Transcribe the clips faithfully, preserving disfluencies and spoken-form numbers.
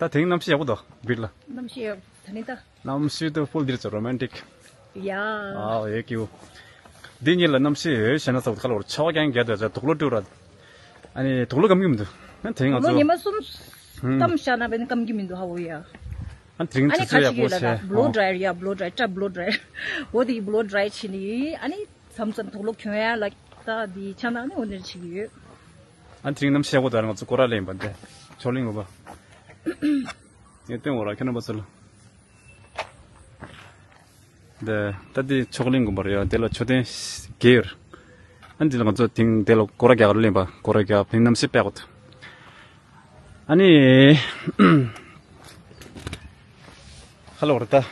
ད་དེང་གནམ་གཤིས་ཡག་པོ་འདུག་བིར་ལ། གནམ་གཤིས་ཡག་ད་ནི་ད། གནམ་གཤིས་དུ་ཕུལ་འདིར་ཚོ་རོ་མན་ཊིག་ཡ། ཨའོ་ཨེ་ཀྱུ། འདི་གཉིས་ལ་གནམ་གཤིས་ཡོད་ཞེ་ན་ས་བུ་ཁ་ལོར་ཆ་བ་ཀྱང་རྒྱ་དུ་ཡ་དུག་ལོ་སྤྲུག་ར། ཨ་ནི་དུག་ལོ་སྐམ་གྱི་མི་འདུག་ཨ་དེང་ང་ལོ་ཚོ་ཉི་མ་གསུམ་ཧུམ། གཏམ་བཤད་ན་བས་ནི་སྐམ་གྱི་མི་འདུག་ཧ་བོ་ཡ། ཨ་དེང་ཨ་ནི་ཁ་ཆུ་ཆུ་ཡག་ཅིག་པོ་ཡོད་ལ་ད་བྱས་བློ་ཨོ། ཌ་རའི་ཡར་བློ་ཌ་རའི་ཊ་བློ་ཌ་རའི་འོ་དེ་བློ་ཌ་རའི་ཆི་ནི་ཨ་ནི་མཚམས་མཚམས་དུག་ལོ་གྱོན་ཡ་ལ་ད་དེ་ཆ་ན་ཨ་ནི་འོ་ནི་ཆི་གི་ཡོད། ཨ་དེང་གནམ་གཤིས་ཡག་པོ་ད་ང་ཚོ་སྐོར་ར་ལེན་པ་འདི་ཆོ་ལིང་གོ་པ། ངས་སྟོན་འོ་ར་ཁྱེད་རྣམ་པ་ཚོ་ལ། འདི་ད་འདི་ཆོ་ལིང་དགོན་པ་རེད་ཡ། དེ་ལ་མཆོད་རྟེན་བརྒྱད་ཡོད་རེད། ཨ་འདི་ལ་ང་ཚོ་དེང་དེ་ལ་སྐོར་ར་རྒྱག་ར་ལེན་པ་སྐོར་ར་རྒྱག་དེང་གནམ་གཤིས་དཔེ་ཡག་པོ་འདུག་ཨ་ནི་ཧ་ལོ་རེད་ད།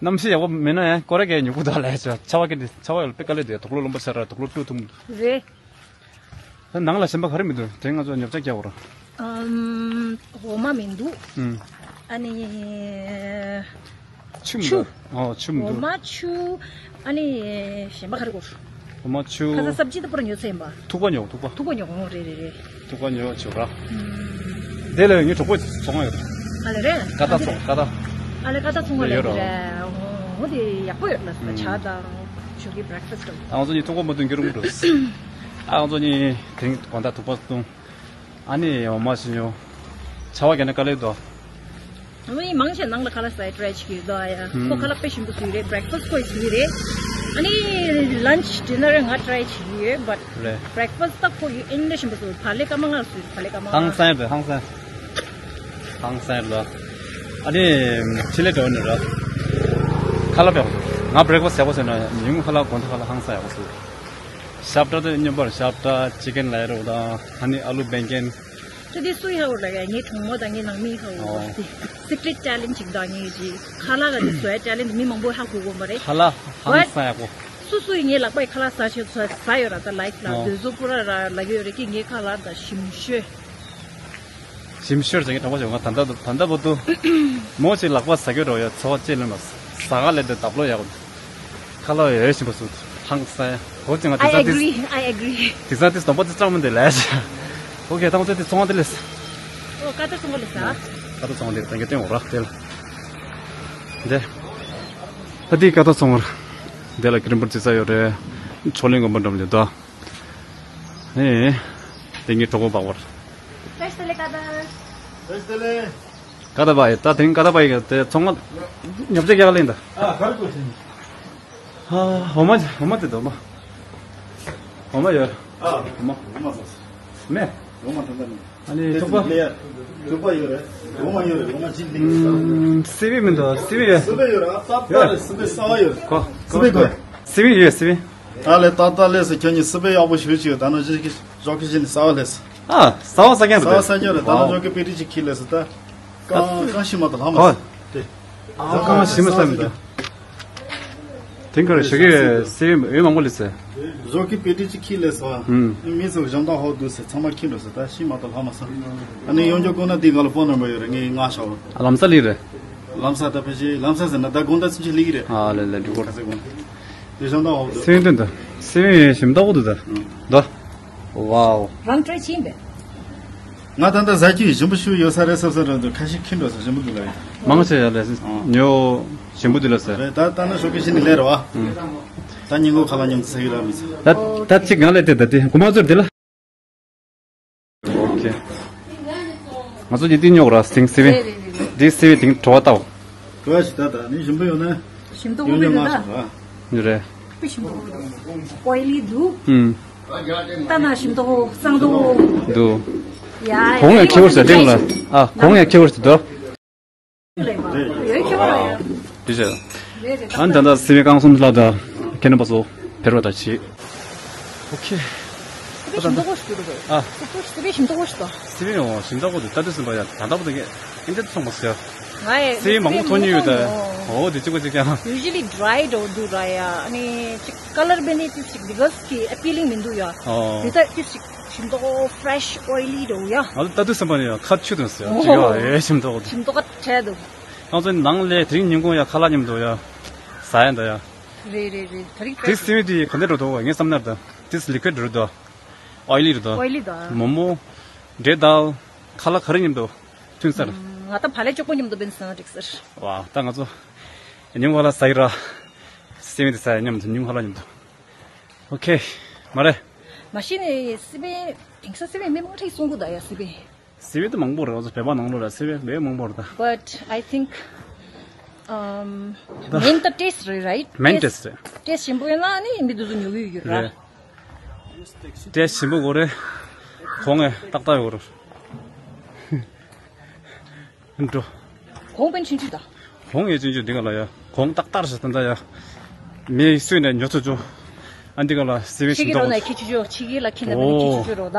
གནམ་གཤིས་ཡག་པོ་མེད་ན་ཡང་སྐོར་ར་རྒྱག་ཉོ་གུ་དག་ལས་ཆ་ཆ་བ་ཀྱི་འདི་ཆ་བ་ཡོད་ལ་དཔེ་དཀའ་ལས་འདུག་དུག་ལོ་རློན་པ་ཤར་ར་དུག་ལོ་སྤྲུག་ཐུབ་མི་འདུག་རེད། ད་ནང་ལ་གཞན་པ་ག་རེ་མི་འདུག་དེ་ང་ཚོ་ཉོ་ཆ་རྒྱག་དགོས་ར། ཨམ། འོ་མ་མི་འདུག་ཨུམ། ཨ་ནི། ཆུ་མི་ཆུ། འདུག་ཨོ་ཆུ་མི་འོ་འདུག་མ་ཆུ། ཨ་ནི། གཞན་པ་ག་རེ་དགོས། འོ་མ་ཆུ། ཁ་ས་སབ་ཇི་ད་པུ་ར་ཉོ་ཚེ་ཡིན་པ། ཐུག་པ་ཉོ་ཐུག་པ། ཐུག་པ་ཉོ་འོ་རེད་རེད་རེད། ཐུག་པ་ཉོ་ཆུ་ར། ཨུམ། དེ་ལས་ངའི་གྲོགས་པོ་ཚོང་ཡོད། ཨ་ལེ་རེད། ཀ་ཏ་ཚོང་ཀ་ཏ། ཨ་ལེ་ཀ་ཏ་ཚོང་ལ་ཡོད་ར། རེད་འོ་དེ་ཡག་པོ་ཡོད་ལ་ཨུམ། ཇ་དང་ཞོགས་ཀའི་བྷི་རེག་ཕ་སི་ཊི་དང་། ང་ཚོ་གཉིས་ཐུག་པ་མ་འཐུང་རྒྱུ་རུང་འགྲོ། ཨ་ང་ཚོ་གཉིས་དེང་དགོང་དག་ཐུག་པ་བཏུང་། ཨ་ནི་འོ་མ་ཞིག་ཉོ། ཆ་བ་ག་ནས་དཀའ་ལས་འདུག་ཨ་ནི་མང་ཆེ་ནང་ལ་ཁ་ལག་ཟ་ཡ་ཊ་རའི་བྱེད་ཀྱི་ཡོད་དོ་ཡ། ཁོ་ཁ་ལག་དཔེ་ཞིམ་པོ་བཟོས་རེད། བྷི་རེག་ཕ་སི་ཊི་ཁོས་བཟོས་རེད། ཨ་ནི་ལན་ཆི་ཌི་ནར་ང་ཊ་རའི་བྱེད་ཀྱི་ཡོད་བཊ། རེད། བྷི་རེག་ཕ་སི་ཊི་ད་ཁོ་ཡིས་ཨིན་ལེ་ཞིམ་པོ་བཟོས། བག་ལེབ་སྐར་མ་ལྔ་བཟོས། བག་ལེབ་སྐར་མ་ལྔ། ཧང་སང་རེད་ཧང་སང་། ཧང་སང་རེད། ཨ་ནི་ཕྱི་ལས་འགྲོ་ནི་ར། ཁ་ལག་དཔེ་ཡག་པོ་བཟོས། ང་བྷི་རེག་ཕ་སི་ཊི་ཡག་པོ་བཟོས་ན་ཉིན་གུང་ཁ་ལག་དགོང་དག་ཁ་ལག་ཧང་སང་ཡག་པོ་བཟོས། ཤབ་ཏྲ་དེ་སྙོམས་པར་ཤབ་ཏྲ་ཅི་ཀན་ལའི་རོ་དང་ཨ་ནི་ཨ་ལུ་བེང་ཀན། ཁྱོད་དེ་སུ་ཡག་པོ་ལ་ཡ། ངའི་གྲོགས་མོ་དང་ངའི་ནང་མི་ཡག་པོ་ཨོ། དེ་སི་ཀྲེ་ཊི་ཊེ་ལེན་ཊི་ཅིག་དང་ངའི་ཅིག་ཁ་ལག་ག་དེ་བཟོ་ཡ་ཊེ་ལེན་ཊི་མི་མང་པོ་ཧ་གོ་གོ་མ་རེད། ཁ་ལག་ཧང་སང་ཡག་པོ། སུ་སུ་ཡིས་ངའི་ལག་པའི་ཁ་ལག་ཟ་ཆེད་ཟ་ཟ་ཡོད་ར། ད་ལའིག་ལ་ཨོ། དེ་ཚོ་པུ་ར་ར་ལ་ཡོད་རེད་ཀི། ངའི་ཁ་ལག་ད་ཞིམ་ཤོས། ཞིམ་ཤོས་ཟེར་གྱི་གྲོགས་པོ་ཞིག་ང་ད་ལྟ་ད་ལྟ་བར་དུ་མོ་ཞིག་ལག་པ་ཟ་གི་རོ་ཡ། ཚོ་ཅེ་ལོན་ལ་ཟ་ག་ལས་དེ་དབ་ལོ་ཡག་པོ། ཁ་ལག་ཡོད་ཞིམ་པོ་སུ་ཧང་སང་ཡ། ཧོ་ཅི་ང་དེ་I ཚ་དེ། agree, I agree. དེ་ཚ་དེ་སྟོང་པ་དེ་ཙམ་མ་དེ་ལས་ཤ། ཨོ་ཁེ་ད་ང་ཚོ་དེ་ཚོང་བ་དེ་ལས། ཨོ་ཀ་ཏ་ཚོང་བ་ལས་ས། ཀ་ཏ་ཚོང་བ་དེ་ད་ངས་སྟོན་འོ་ར་དེ་ལ། དེ། ད་དེ་ཀ་ཏ་ཚོང་བ་ར། དེ་ལ་ཀི་རིམ་པར་ཅི་ས་ཡོད་རེད། ཆོ་ལིང་དགོན་པ་འགྲམ་ལས་ད། ཨེ། དེ་ངའི་གྲོགས་པོ་འབག་བར། བཀྲ་ཤིས་བདེ་ལེགས་ཀ་ཏ། བཀྲ་ཤིས་བདེ་ལེགས། ཀ་ཏ་བ་ཡི་ད་དེང་ཀ་ཏ་བ་ཡི་དེ་ཚོང་ང་ཉོ་ཆ་རྒྱག་ལེན་ད། ཨ་ག་རེ་དགོས་ཟེར་ནས། ཨ་འོ་མ་འོ་མ་དེ་དོ་མ། འོ་མ་ཡོད། ཨ་འོ་མ། འོ་མ་ཟ། མེད། འོ་མ་ད་ལྟ་མེད། ཨ་ནི་ཐུག་པ། ལེ་ཡ། ཐུག་པ་ཡོད་རེད། འོ་མ་ཡོད་རེད། འོ་མ་ཅི་ལེ། ཨུམ། སི་པན་མི་འདུག་སི་པན་ཡོད། སི་པན་ཡོད་རེད། ཨ་ཏག་ཏག་རེད། སི་པན་གསར་པ་ཡོད་རེད། གོ། སི་པན་གོ། སི་པན་ཡོད་སི་པན། ད་ལས་ཏག་ཏག་ལས་སུ་ཁྱོད་ཉིད་སི་པན་ཡག་པོ་ཞུ་ཅིག་ཡོད། ད་ནང་བཞིན་གྱི་ཞོགས་ཀྱི་ཞིག་ནས་གསར་པ་ལས་སུ། ཨ་གསར་པ་ཟ་མཁན་རེད། གསར་པ་ཟ་མཁན་རེད། ད་ནང་ཞོགས་ཀྱི་པེ་ཏི་ཅིག་ཁྱེར་ལས་སུ་ད། རྐང་རྐང་ཤི་མ་ད་ལྷག་མ་ཟ། དེ། ཨ་རྐང་ཤི་མ་ཟ་མི་འདུག་དེང་གར་ཞོགས་ཀྱི་སི་པན་འོས་མང་པོ་ལས་སུ། ཞོགས་ཀྱི་པེ་ཏི་ཅིག་ཁྱེར་ལས་སུ། ཨུམ། མི་ཚོ་གཞན་དག་ཧོ་འདུག་ཟེར་ཚང་མ་ཁྱེར་འགྲོ་ཟེར། ད་ཤི་མ་ད་ལྷག་མ་ཟ། ཨ་ནི་ཡོང་རྒྱུ་དགོས་ན་འདི་ག་ལ་ཕོན་ནམ་བར་ཡོད་རེད། ངས་མངགས་བཞག་པ། ལམ་སང་སླེབས་རེད། ལམ་སང་ད་ཕལ་ཆེར་ལམ་སང་ཟེར་ན་ད་དགོང་དག་ཚུན་ཆད་སླེབས་ཀྱི་རེད། ཨ་ལེ་ལེ་འགྲོ་གོ། ཁ་སང་དགོང་དག་དེ་གཞན་དག་ཧོ་འདུག་སི་པན་དེ་འདུག་སི་པན་ཞིམ་ཏོག་འདུག་ད། ཨུམ། འདུག་ཝའོ། རང་ཊ་རའི་བྱས་ཡིན་པས། ང་ད་ལྟ་ཟ་རྒྱུ་ཡི་ཞིམ་པོ་ཞིག་ཡོད་ས་རེད་བསམ་བསམ་རེད་འདུག་ཁ་ཤས་ཁྱེར་འགྲོ་ས་ཞིམ་པོ་འདུག་ལ་ཡིན། མང་ཆེ་ཡ་ལས་ཨང་། ཉོ་ཞིམ་པོ་འདུག་ལ་ཟེར། རེད། ད་ད་ནི་ཞོགས་ཀྱི་ཕྱི་ནས་ལས་རེད་བ། ཨང་། ད་ཉིན་གུང་ཁ་ལག་མཉམ་དུ་ཟ་གི་རག་མི་ཚེ། ད་ད་གཅིག་ང་ལས་དེ་ད་དེ་དགོང་མོ་ཚོར་དེ་ལ། ཨོ་ཁེ། ང་ཚོ་གཉིས་དེ་ཉོ་ར་སིང་སི་བི། རེད་རེད་རེད་རེད། དེ་སི་བི་དེང་བྲོ་བ་ལྟ་བ། བྲོ་བ་ཞིག་ད་ད་ནི་ཞིམ་པོ་ཡོད་ན། ཞིམ་ཏོག་ཡོད་པོ་ཡོད་ན་ང་ད། ཞིག་ར། རེད། དཔེ་ཞིམ་པོ་འདུག་ཨོ་ཡི་ལི་འདུག་ཨུམ། ལྟ་ན་ཞིམ་ཏོག་གཙང་ཏོག་འདུག་ཡ་གོང་ཡང་ཁྱེར་བར་ཟེར་དེ་ལ། ཨ་གོང་ཡང་ཁྱེར་བར་ཟེར་དོ། ཡོད་ཁྱེར་བ་ཡ། དེ་ཟེར། རེད་རེད། ཨ་ད་ལྟ་སི་པན་རྐང་གསུམ་ལ་ད་ཁྱེད་རྣམ་པ་ཚོ་ཕེབས་རོགས་ད་བྱེད། ཨོ་ཁེ། སི་པན་ཞིམ་ཏོག་ཞིག་འདུག་ཨ། སི་པན་ཞིམ་ཏོག་ཞིག་འདུག་སི་པན་འོ་ཞིམ་ཏོག་འདུག་ད་དུས་ཟིན་པ་ཡ་ད་ལྟ་བུ་དེ་ངས་ཨིན་ཇི་ཚོང་མ་ཟེར། ང་ཡི་སི་པན་མང་པོ་ཐོན་ཉུལ་ཡོད་ད། འོ་དེ་གཅིག་པ་གཅིག་ཀྱང་། Usually dry འགྲོ་འདུག་ར་ཡ། ཨ་ནི་ཅིག་ཀ་ལར་བེ་ནི་ཅིག་ཅིག་འདི་ག་ཅིག་ཨ་པི་ལིང་མི་འདུག་ཡ། ཨོ། དེ་ད་ཅིག་ཅིག་ཞིམ་ཏོག་ཕེ་རེ་ཤི་ཨོ་ཡི་ལི་འགྲོ་ཡ། ང་ད་ལྟ་དུས་ཟིན་པ་ནི་ཡ་ཁ་ཆུ་དང་ཟེར་ཅིག་ཡ་ཨེ་ཞིམ་ཏོག་འདུག་ཞིམ་ཏོག་ཁ་བྲལ་འདུག་ང་ཚོའི་ནང་ལས་དེ་རིང་ཉིན་གུང་ཡ་ཁ་ལག་མཉམ་དུ་ཡ་ཟ་ཡ་འདྲ་ཡ། རེད་རེད་རེད། ད་རིང་དེ་སི་པན་དེ་ག་འདྲ་འགྲོ་འདུག་ངས་བསམ་ན་ད་དེ་ལི་ཁུ་ཌི་རེད་འདུག་ཨོ་ཡི་ལི་རེད་འདུག་ཨོ་ཡི་ལི་འདུག་མོག་མོག་འབྲས་དང་ཁ་ལག་ག་རེ་མཉམ་དུ་ ཐུན་སར། ང་ད་བ་ལས་ཅོག་པོ་མཉམ་དུ་བན་སང་འགྲིག་སར། ཝ་ད་ང་ཚོ་ཉིན་གུང་ལ་ཟ་ཡི་ར། སེ་མི་དེ་ཟ་ཡི་མཉམ་དུ་ཉིན་གུང་ལ་མཉམ་དུ། ཨོ་ཁེ། མ་རེད། མ་གཞི་ནས་སི་པན་དེང་སང་སི་པན་མི་མང་ཁྲིག་གསུང་གི་ད་ཡ་སི་པན། སི་པན་དུ་མང་པོ་རེད། ང་ཚོ་བོད་པ་ནང་ལོགས་ལ་སི་པན་མི་མང་པོ་རེད་ད། But I think, um, main the taste རེད་right? Main taste རེད། Taste ཞིམ་པོ་ཡོད་ན་ནི་མི་དེ་ཚོ་ཉོ་གི་ཡོད་ར། རེད། Taste ཞིམ་པོ་དགོས་རེད། གོང་ངས་ཏག་ཏག་ཡོད་རེད། འགྲོ། གོང་པན་ཆུན་ཆུ་ད། གོང་ངས་ཆུན་ཆུ་འདི་ག་ལ་ཡ། གོང་ཏག་ཏག་ཞིག་ད་ད་ཡ། མི་སུས་ནས་ཉོ་ཚོ་ཅོ། ཨ་འདི་ག་ལ་སི་པན་ཕྱི་ཞིམ་གི་རོ་ཏོག་ན་ཁི་ཆུ་ཅོ་ཕྱི་གི་ལ་ཁི་ན་མ་ནི་ཁི་ཆུ་ཅོ་རོ་ད།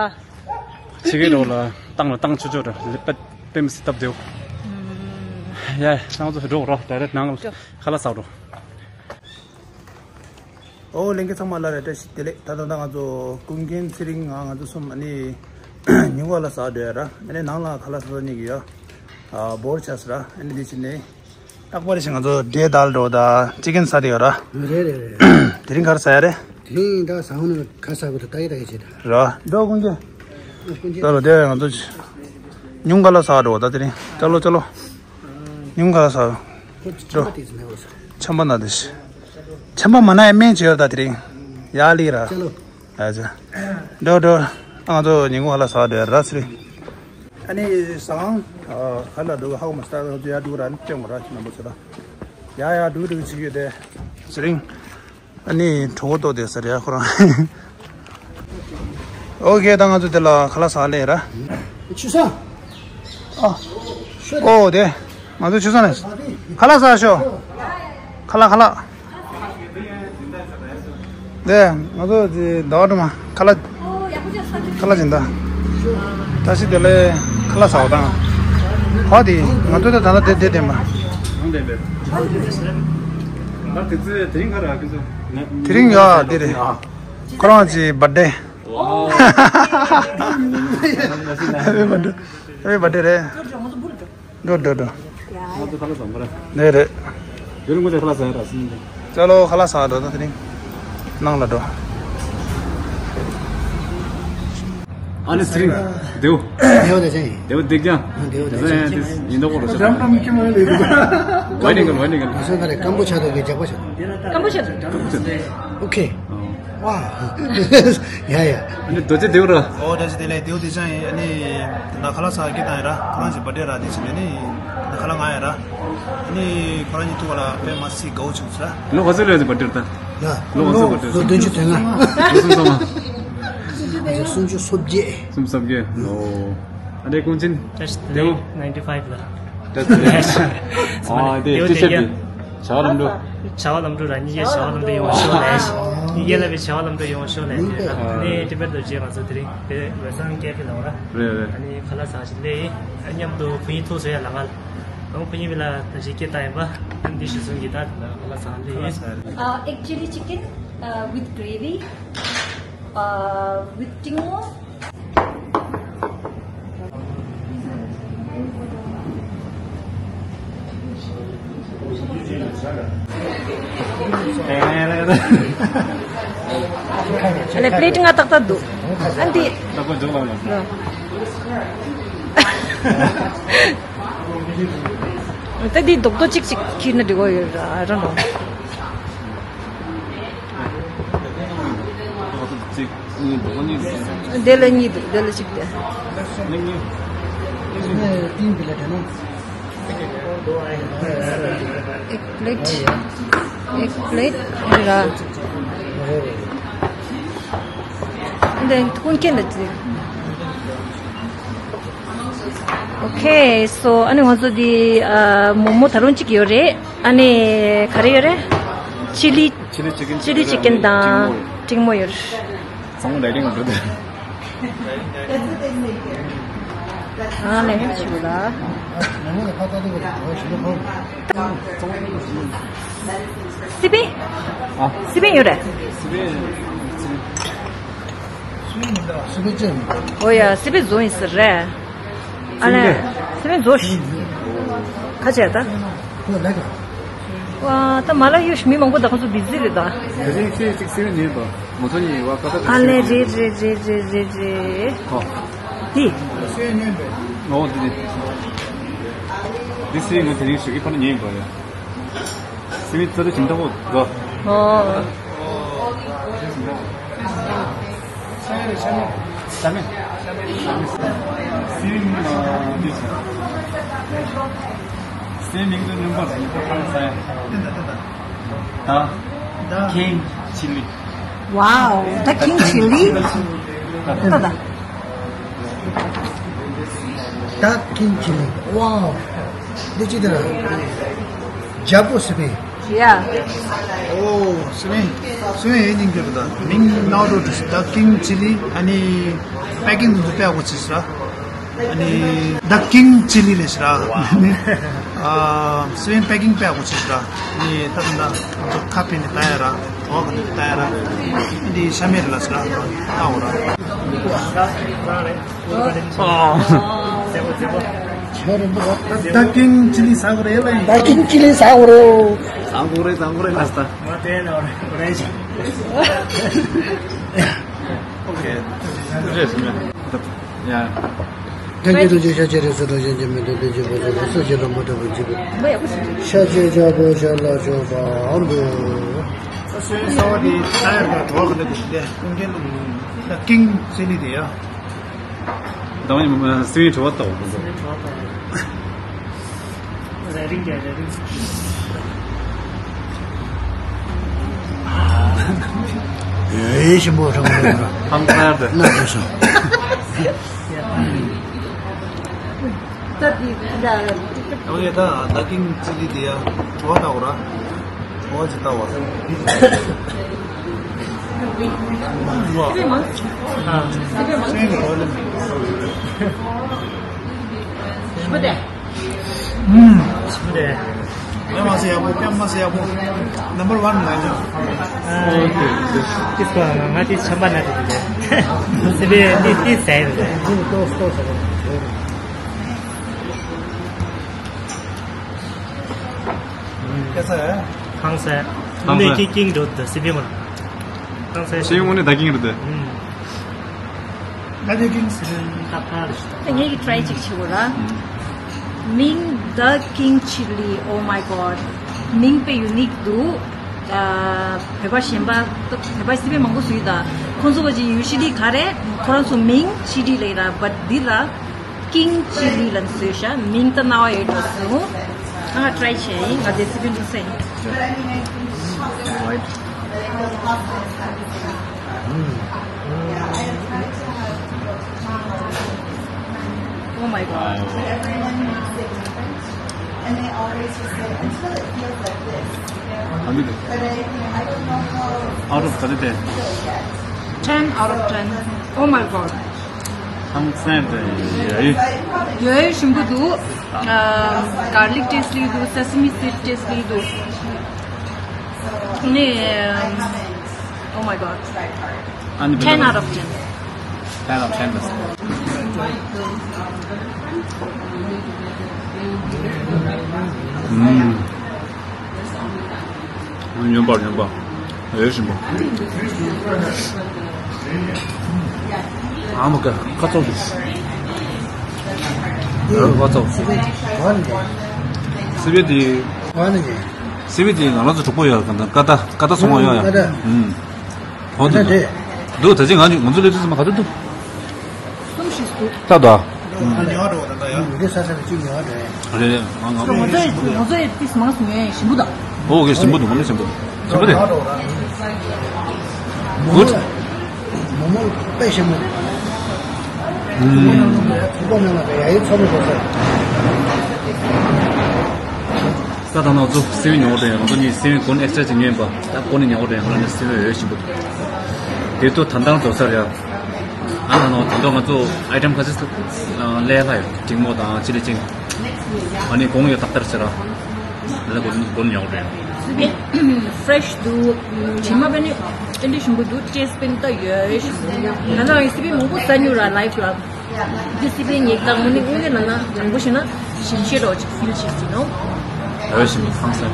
ཕྱི་གི་རོ་ལ་བཏང་ལ་བཏང་ཆུ་ཅོ་ར་ལེ་པད་པེམ་སི་སྟབས་བདེའོ། ཡ་ནང་ཚོ་འགྲོ་རོ་ད་རེད་ནང་ལ་ཁ་ལག་ཟ་རོ། ཨོ་ལྷན་རྒྱས་ཚང་མ་ལ་རེ་བཀྲ་ཤིས་བདེ་ལེགས། ད་ད་ད་ང་ཚོ་ཀུན་མཁྱེན་ཚེ་རིང་ང་ང་ཚོ་གསུམ་ཨ་ནི་ཉིན་གུང་ལ་ཟ་འགྲོ་ཡ་ར། ཨ་ནི་ནང་ལ་ཁ་ལག་ཟ་ཟ་ཉིག་ཡོད། ཨ་བོར་ཆགས་སི་ར། ཨ་ནི་དེ་ཕྱིན་ནས་རྟག་པར་ཞིག་ང་ཚོ་འབྲས་དལ་འགྲོ་ད་ཅི་ཀན་ཟ་དེ་ཡོད་ར། རེད་རེད་རེད། དེ་རིང་ག་རེ་ཟ་ཡ་རེད། དེ་རིང་ད་ཟ་འོང་ན་ག་ཟ་དགོས་ད་ད་ཡི་ད་ཡི་བྱེད་ད། ར་འགྲོ་ཀུན་མཁྱེན། ཀུན་མཁྱེན། ད་ལོ་དེ་ང་ཚོ་ཉུང་ག་ལ་ཟ་འགྲོ་ད་དེ་རིང་ད་ལོ་ད་ལོ། ཉུང་ག་ལ་ཟ། ཁོ་ཆམ་པ་དེ་ཟིན་ཧེ་བ་ཟ། ཆམ་པ་ན་དེ་ཤི། ཆམ་པ་མ་ན་ཡ་སྨན་བྱེད་ཡོད་ད་དེ་རིང་། ཡ་ལི་ར། ཅ་ལོ། ཡ་ཅ། འགྲོ་འགྲོ། ང་ཚོ་ཉིན་གུང་ཧ་ལ་ཟ་འགྲོ་ཡ་ར་ཚེ་རིང་། ཨ་ནི་ཟང་། ཧ་ལ་འགྲོ་ཧ་གོ་མ་སྟ་ང་ཚོ་ཡ་འགྲོ་ར་ནི་ཅང་མ་ར་ཁྱི་ན་མོ་ཚོ་ད། ཡ་ཡ་འགྲོ་འགྲོ་ཅིག་ཡོད་དེ། ཚེ་རིང་། ཨ་ནི་གྲོགས་པོ་ཏོ་དེ་ཟེར་ཡ་ཁོ་རང་། ཨོ་ཁེ་ད་ང་ཚོ་དེ་ལ་ཁ་ལག་ཟ་ལེ་ར། ཆུ་ས། ཨ། ཨོ་དེ། ང་ཚོ་ཆུ་ས་ནས། ཁ་ལག་ཟ་ཤོག་ཁ་ལག་ཁ་ལག་དེ་ང་ཚོ་དེ་ཟླ་བ་སྒྲོལ་མ་ཁ་ལག་ཁ་ལག་སྦྱིན་བདག་ད་ཤི་དེ་ལས་ཁ་ལག་ཟ་བ་དང་། ཧོ་དེ་ང་ཚོ་ད་ད་ལྟ་དེ་དེ་དེ་མ། ང་དེ་ལས། ད་དེ་ཚོའི་དེ་རིང་ག་རེ་ཨ་ཁུ་ཚོ། དེ་རིང་ཡོད་དེ་རེད། ཁོ་རང་གི་བར་ཌེ། ཨ་བར་ཌེ། ཨ་བར་ཌེ་རེད། འགྲོ་འགྲོ་འགྲོ། ང་ཚོ་ཁ་ལག་ཟ་མ་ར། ནས་རེད། ཡུལ་ངོ་ཚོ་ཁ་ལག་ཟ་ཡ་ར་སྲིན། ཅ་ལོ་ཁ་ལག་ཟ་འགྲོ་ད་དེ་རིང་། ནང་ལ་འགྲོ། ཨ་ནི་ཚེ་རིང་། དེའུ། དེའུ་དེ་ཅན་ཡིན། དེའུ་སྡིག་ཅན། ཨ་དེའུ་དེ་ཅན་ཡིན། དེ་ཡིན་ད་གོ་རོ་ཆ། རམ་རམ་ཁྱི་མ་ལེ་དེ། ཝའི་ནིང་གལ་ཝའི་ནིང་གལ། ང་ཚོ་ད་རེ་སྐམ་པོ་ཆགས་འདུག་གི་ཇག་པ་ཆགས་འདུག་སྐམ་པོ་ཆགས་འདུག་ཨོ་ཁེ། ཨོ། ཝ། ཡ་ཡ། ཨ་ནི་རྡོ་རྗེ་དེའུ་ར། ཨོ་རྡོ་རྗེ་དེ་ལས་དེའུ་དེ་ཅན་ཡིན། ཨ་ནི་ད་ཁ་ལག་ཟ་གི་ད་ཡིན་ར། ཁོ་རང་གི་བར་ཌེ་ར། དེ་ཕྱིན་ནས་ནི་ད་ཁ་ལག་ང་ཡིན་ར། ཨ་ནི་ཁོ་རང་གཉིས་ཐུག་པ་ལ་དཔེ་མ་སྲིད་དགའ་བོ་བྱུང་ཟེར་ར། ལོ་ག་ཚོད་ལོན་ཟེར་བར་ཌེ་རེད་ད། ཡ། ལོ་ག་ཚོད་བར་ཌེ། ལོ་བདུན་ཅུ་དོན་ལྔ། ལོ་གསུམ་ཙམ་མ། སུམ་ཅུ་སོ་བརྒྱད། སུམ་ཅུ་སོ་བརྒྱད། ཨོ། ཨ་ནི་ཀུན་མཁྱེན། དེའུ། ninety five ལ། ཨ་དེ་དེའུ་ཅི་བྱེད་དེ། བྱ་བ་ལམ་འགྲོ། བྱ་བ་ལམ་འགྲོ་ར། གཉིས་ཀའི་བྱ་བ་ལམ་འགྲོ་ཡོང་ཤོག་ལས། གཉིས་ཀའི་ལ་བའི་བྱ་བ་ལམ་འགྲོ་ཡོང་ཤོག་ལས་དེ་ར། ཨ་ནི་ཊི་བེཊ་རྡོ་རྗེ་ང་ཚོ་དེ་རིང་དེ་ཝེ་སང་ཀེ་ཕེ་ལ་འོ་ར། རེད་རེད། ཨ་ནི་ཁ་ལག་ཟ་ཞིག་ལས་ཡིན། ཨ་མཉམ་དུ་བུ་ཡིན་ཐུག་བཟོ་ཡ་ལ་ང་ལ། ཨོ་ཕུ་ཉི་བི་ལ་ད་ཞིག་སྐད་བཏང་ཡིན་པ། འདི་ཞིག་བཟུང་གི་ད་ད་ཁ་ལག་ཟ་འདི་ཡིན། Uh, egg chili chicken, uh, with gravy, uh, with ཏིང་མོ། ཨ་ནི་པི་ལེཊ་ལྔ་ཏག་ཏག་འདུག་ཨ་འདི། ད་འདི་རྡོག་རྡོག་གཅིག་གཅིག་ཁྱེར་ན་འགྲིག་གོ་ཡོད་ར་ར་ནོ། དེ་ལ་གཉིས་འདུག་དེ་ལ་གཅིག་དེ། ཨེག་པི་ལེཊ། ཨེག་པི་ལེཊ་ར། འདི་ཀུན་མཁྱེན་ལ་ཅིག Okay, so ཨ་ནི་ང་ཚོ་འདི་ཨ་མོག་མོག་ད་རུང་གཅིག་ཡོད་རེད། ཨ་ནི་ག་རེ་ཡོད་རེད། ཆི་ལི། ཆི་ལི་ཅི་ཀེན། ཆི་ལི་ཅི་ཀེན་དང་ཏིང་མོ་ཡོད་རེད། ཚང་མ་ལ་ཡིན་འགྲོ་དེ། ཨ་ལས་ཆི་ལ། སི་པན། ཨ། སི་པན་ཡོད་རེད། སི་པན། ཨོ་ཡ་སི་པན་བཟོ་ཡིན་ཟེར་རེད། ཨ་ལས། སི་པན་བཟོ་ཤི། ཁ་ཆད་ད། ཁོ་ལེགས། ཝ་ད་མ་ལ་ཡོད་ཤི་མི་མང་པོ་ད་ཁོ་ཚོ་བི་ཛི་རེད་ད། དེ་རིང་ཁྱེད་ཅིག་སི་པན་ཉན་པ། ང་ཚོ་གཉིས་བ་ཀ་ད། ཨ་ལས་རེད་རེད་རེད་རེད་རེད་རེད། ཧོ། དེ། སི་པན་ཉན་པས། ཨོ་དེ་དེ། འདི་སི་ང་དེ་རིང་ཞུ་གི་ཕ་ན་ཉན་གོ་ཡ། སི་མི་ཙི་རི་ཞིམ་ཐག་པོ་འགྲོ། ཨོ། སི་མི་མིང་ཨ་འདི་སི་མི་མིང་དུ་ཉུང་པ་ཟིན་པ་ཁང་ས་ཡ། ད་ཁིང་ཆི་ལི། Wow, the king chili. ད་ད། ད་ཀིང་ཆི་ལི། ཝའོ། འདི་ཅི་དེ་ར། ཇ་པོ་སི་པི། Yeah. ཨོ། སི་པི། སི་པི་ཡིན་ཉིན་གྱི་རུ་ད། མིང་ནའོ་རོ་ཏུ་ད་ཀིང་ཆི་ལི། ཨ་ནི་པེ་ཀིང་དུ་དཔེ་ཨ་གོ་ཆི་སི་ར། ཨ་ནི་ད་ཀིང་ཆི་ལི་ལེ་སི་ར། ཨ་ནི་ཨ་སི་པི་པེ་ཀིང་དཔེ་ཨ་གོ་ཆི་སི་ར། ཨ་ནི་ད་ད་ད་ཁ་པེ་ནི་ད་ཡ་ར། ཨོ་ག་ནི་ད་ཡ་ར། འདི་ཤ་མེད་ལ་སི་ར། ད་འོ་ར། ད་ཀིང་ཆི་ལི་ཟ་གོ་རེད་ལ། ད་ཀིང་ཆི་ལི་ཟ་གོ་རེད། ཟ་གོ་རེད། ཟ་གོ་རེད་ལ་སི་ད། ཨོ་ཁེ། རེད་སི་མེད། ཡ། ཐལ་གྱི་རྡོ་རྗེ་ཤ་ཆེ་རེ་སོ་རྡོ་ཞན་གྱི་མི་འདུག་ལྡན་གྱི་བུ་ཚོ་བུ་སུ་ཞིག་ལ་མ་གྲུབ་པ་འཇིག་པའི་ཤ་ཆེ་ཆ་པོ་ཤ་ལ་ཆོག་པའམ་འདུག་ས་སོའི་ས་བ་དེ་ད་ཡར་ག་གྲོགས་ག་ལ་དེ་ལས་ཀུན་མཁྱེན་ལུགས་ད་ཀིང་ཟེར་ནི་དེ་ཡ། ད་བ་ཡིན་སི་ཝིན་གྲོགས་ལྟ་བུ། རེ་རིང་རྒྱ་རེ་རིང་། ཨེ་ཞིམ་པོ་རང་རང་རང་། ཧང་སང་དེ། ན་དེ་སོ། ད་དེ་ད། ཡང་ཡ་ད་ད་ཀིང་ཆི་ལི་དེ་ཡ་བྲོ་བ་ལྟ་བུ་ར། བྲོ་བ་ཅི་ལྟ་བུ། བྲོ་བ། ཨ། ཞིམ་པོ་དེ། ཨུམ། ཞིམ་པོ་དེ། ཡ་མ་ཟེ་ཡག་པོ། ཡ་མ་ཟེ་ཡག་པོ། ནམ་བར་ཝན་ལ་ཡ། ཨ། ཏིས་ཀོ་ང་ཏིས་ཆམ་པ་ན་ཏིས་ཏིས། སི་པི་ཏིས་ཏིས་ཟེར་རེད། ཏིས་ཏོ་སྟོ་ཟེར་རེད། ཁ་ས། ཁང་ས། ཁང་ས། ནས་ཀི་ཀིང་འགྲོ་ད་སི་པི་མ། ཁང་ས། ཤེས་ཡོན་ནི་ད་ཀིང་རེད་དེ། ཨུམ། ད་ཀིང་སི་པི་ད་ཕར། ད་ངས་ཀྱི་ཊི་རའི་ཅིག་བྱེད་དགོས་ར། མིང་ད་ཀིང་ཆི་ལི། Oh my god. མིང་དཔེ་ཡུ་ནིག་འདུག་ཨ། བོད་པ་གཞན་པ་བོད་པ་སི་པི་མང་པོ་ཟེར་ཡོད་ད། ཁོང་ཚོ་བ་ཅིག་ཡུ་ཤི་ལི་ག་རེ་ཁོ་རང་ཚོ་མིང་ཆི་ལི་ལབ་ར། བཊ་འདི་ལ། ཀིང་ཆི་ལི་ལབ་ནས་བཟོས་ཤག་མིང་ད་རྣ་བ་ཡོད་འགྲོ་སོང་། ང་ཊི་རའི་བྱས་ཡིན། ང་དེ་སི་པི་འདུག་སེ། Oh my god. Out of ten. Ten out of ten. Oh my god. ཧང་སང་དེ་ཡ་ཡི། ཡོད་ཞིམ་པོ་འདུག་ཨ། གར་ལིག་ཊེ་སི་ཊི་འདུག་སེ་སི་མི་སི་ཌི་ཊེ་སི་ཊི་འདུག་ནི། Oh my god. Ten out of ten. Ten out of ten. ཨུམ། ཉོན་པ་ཉོན་པ། ཨེ་ཞིམ་པོ། ཨ་མ་ཀ་ཁ་ཚོགས་ཀྱི། ཨེ་ཁ་ཚོགས། སི་པི་དེ། སི་པི་དེ་ང་རང་ཚོ་གྲོགས་པོ་ཡོད་ག་ད་ཀ་ཏ་ཀ་ཏ་སོང་བ་ཡོད་ཡ། ཨུམ། འོ་དེ་འདུག་ད་ཅི་ང་ང་ཚོ་ལས་དུས་ཙམ་ག་ཚོད་འདུག་གསུམ་བཞི་འདུག་ད་ད། ཉོ་བ་འགྲོ་བ་ད་ད་ཡ། འདི་ས་ས་ལ་ཅིག་ཉོ་བ་འགྲོ་ཡ། རེད་རེད། ང་ང་ང་ཚོ་ང་ཚོ་ཡི་ཏིས་མང་སུ་ཉོ་ཡ་ཞིམ་པོ་ད། ཨོ་ཀེ་ཞིམ་པོ་འདུག་ང་ལ་ཞིམ་པོ་འདུག་ཞིམ་པོ་རེད། མོ་མོ་དཔེ་ཞིམ་པོ། ཨུམ། ཁོ་ནང་ལ་ཡ་ཡི་ཚོ་མི་འགྲོ་ས། ད་ད་ང་ཚོ་སི་པི་ཉོ་བ་འགྲོ་ཡ། ང་ཚོ་གཉིས་སི་པི་གོན་ཨེག་སི་ཊྲ་ཅིག་ཉོས་པ། ད་གོན་ནས་ཉོ་བ་འགྲོ་ཡ། ང་ནི་སི་པི་འོས་ཞིམ་པོ་འདུག་དེ་ཚོ་ད་ལྟ་རྫོགས་ཚར་ཡ། ཨ་ན་ནོ་དེ་ཚོ་ང་ཚོ་ཨའི་ཊེམ་ཁ་ཤས་ལས་ལྷག་ཡོད། འབྲིང་མོ་དང་ཅི་ལི་ཅིང་། ཨ་ནི་གོང་ཡོད་ཏག་ཏག་ཆེ་ར། ལ་གོ་གོ་ཉོག་རེད། སི་པི་ཕི་རེ་ཤི་འདུག་དྲི་མ་པེ་ནི་ཨེ་འདྲ་ཞིམ་པོ་འདུག་ཊེ་སི་ཊི་པེ་ནི་ད་ཡོད་ཞིམ་པོ་འདུག་ང་ཚོ་སི་པི་མང་པོ་ཟ་མྱོང་ར་ལའིབ་ལ། འདི་སི་པི་ངེད་ཀྱི་ད་དངོས་གནས་དངོས་གནས་ལབ་ན་དྲང་པོ་བཤད་ན་ཞིམ་ཤོས་འདྲ་བོ་ཅིག་ཕིལ་བྱེད་ཀྱི་འདུག་ཡོད་ཞིམ་པོ་ཧང་སང་།